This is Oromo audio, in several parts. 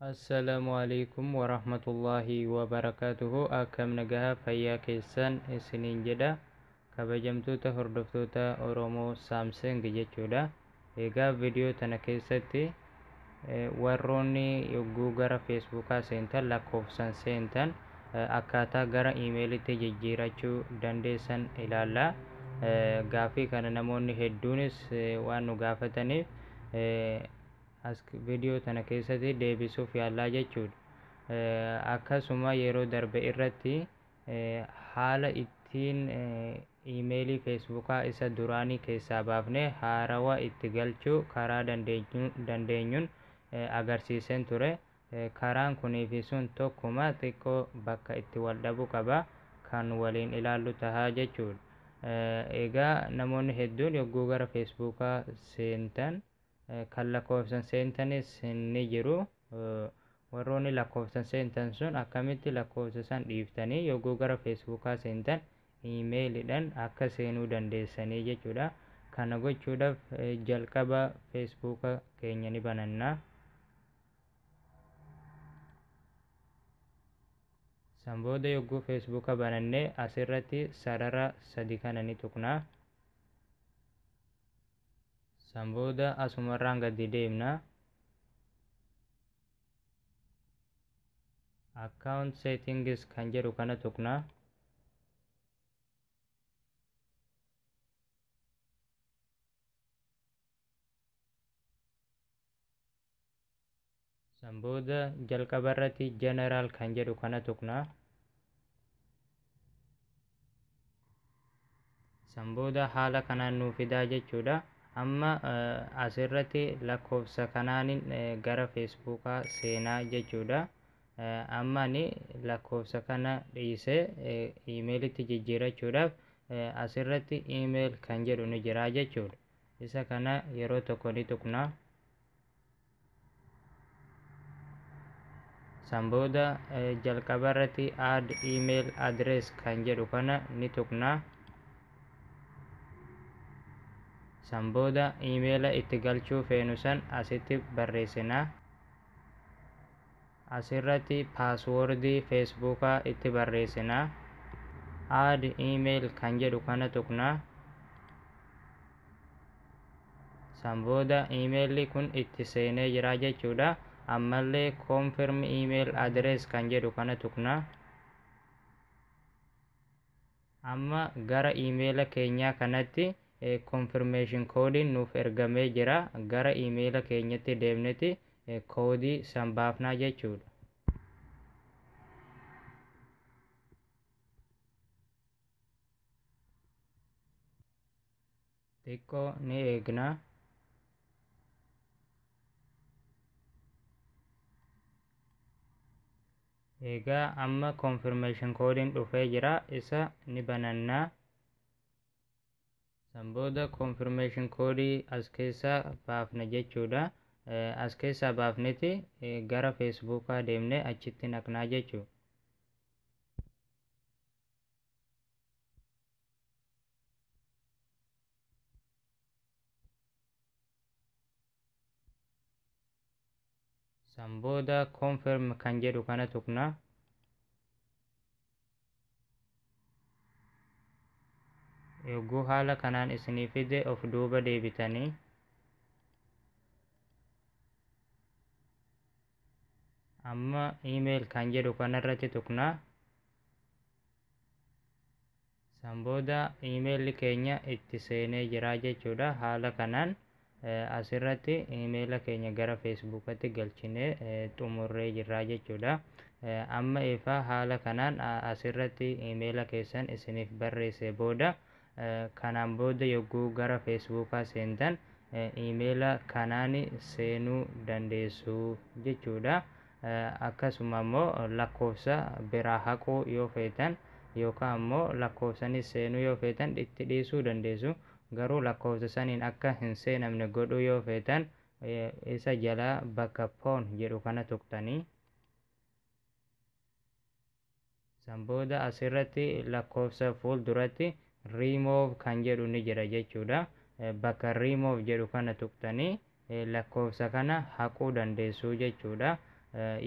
Assalaamu alaikum warahmatullaahi wabarakaatuhu. Akkam nagaha fayyaa keessan isiniin jedha, kabajamtoota hordoftoota Oromoo Samsung jechuudha. Egaa viidiyoo tana keessatti warroonni yogguu gara Feesbuukaa seentan lakkoofsan seentan akkaataa gara iimeelitti jijjiirachuu dandeessan ilaalla. Gaaffii kana namoonni hedduunis waan nu gaafataniif as viidiyoo tana keessatti deebisuuf yaallaa jechuudha. Akkasuma yeroo darbe irratti haala ittiin iimeelii Feesbuukaa isa duraanii keessaa baafnee haarawa itti galchuu karaa dandeenyuun agarsiiseen ture. Karaan kunii fi sun tokkuma, xiqqoo bakka itti wal dhabu qaba, kan waliin ilaallu tahaa jechuudha. Egaa namoonni hedduun yogguu gara Feesbuukaa seentan kan lakkoofsan seentanis ni jiru. Warroonni lakkoofsan seentan sun akkamitti lakkoofsa san dhiiftanii yogguu gara Feesbuukaa seentan iimeeliidhaan akka seenuu dandeessanii jechuudha. Kana gochuudhaaf jalqaba Feesbuuka keenya ni bananna. San booda yogguu Feesbuuka banannee asirratti sarara sadi kana ni tuqna. San booda asumarraan gadi deemna. Account settings kan jedhu kana tuqna. San booda jalqaba irratti general kan jedhu kana tuqna. San booda haala kanaan nuu fidaa jechuudha. Amma asirratti lakkoofsa kanaanin gara Feesbuukaa seenaa jechuudha. Amma ani lakkoofsa kana dhiisee iimeelitti jijjiirachuudhaaf asirratti email kan jedhu ni jira jechuudha. Isa kana yeroo tokko ni tuqna. San booda jalqaba irratti add email address kan jedhu kana ni tuqna. San booda iimeela itti galchuu feenu san asitti barreessina. Asirratti paaswoordii Feesbuukaa itti barreessina. Add email kan jedhu kana tuqna. San booda iimeelli kun itti seenee jira jechuudha. Ammallee confirm email address kan jedhu kana tuqna. Amma gara iimeela keenyaa kanatti confirmation koodiin nuuf ergamee jira. Gara iimeela keenyatti deemneti koodii san baafnaa jechuudha. Xiqqoo ni eegna. Egaa amma confirmation koodiin dhufee jira, isa ni banannaa. San booda confirmation koodii as keessaa baafna jechuudha. As keessaa baafneti gara Feesbuukaa deemnee achitti naqnaa jechuudha. San booda confirm kan jedhu kana tuqna. Yogguu haala kanaan isinii fide of duuba deebitanii amma email kan jedhu kanarratti tuqna. San booda iimeelli keenya itti seenee jira jechuudha. Haala kanaan asirratti iimeela keenya gara Feesbuukatti galchinee xumurree jirra jechuudha. Amma ifa haala kanaan asirratti iimeela keessan isiniif barreesse booda, kanaan booda yogguu gara Feesbuukaa seentan iimeela kanaan seenuu dandeessu jechuudha. Akkasuma immoo lakkoofsa biraa haquu yoo feetan yookaan immoo lakkoofsanis seenuu yoo feetan itti dhiisuu dandeessu. Garuu lakkoofsa saniin akka hin seenamne godhuu yoo feetan isa jalaa bakka phone jedhu kana tuqxanii. San booda asirratti lakkoofsa fuulduratti remove kan jedhu ni jira jechuudha. Bakka remove jedhu kana tuqxanii lakkoofsa kana haquu dandeessu jechuudha.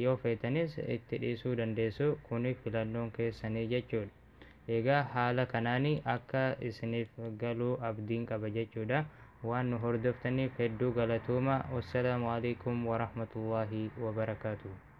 Yoo feetanis itti dhiisuu dandeessu, kuni filannoon keessanii jechuudha. Egaa haala kanaan akka isiniif galuu abdiin qaba jechuudha. Waan nu hordoftaniif hedduu galatooma. Wassalaamu alaikum warahmatullaahi wabarakaatuh.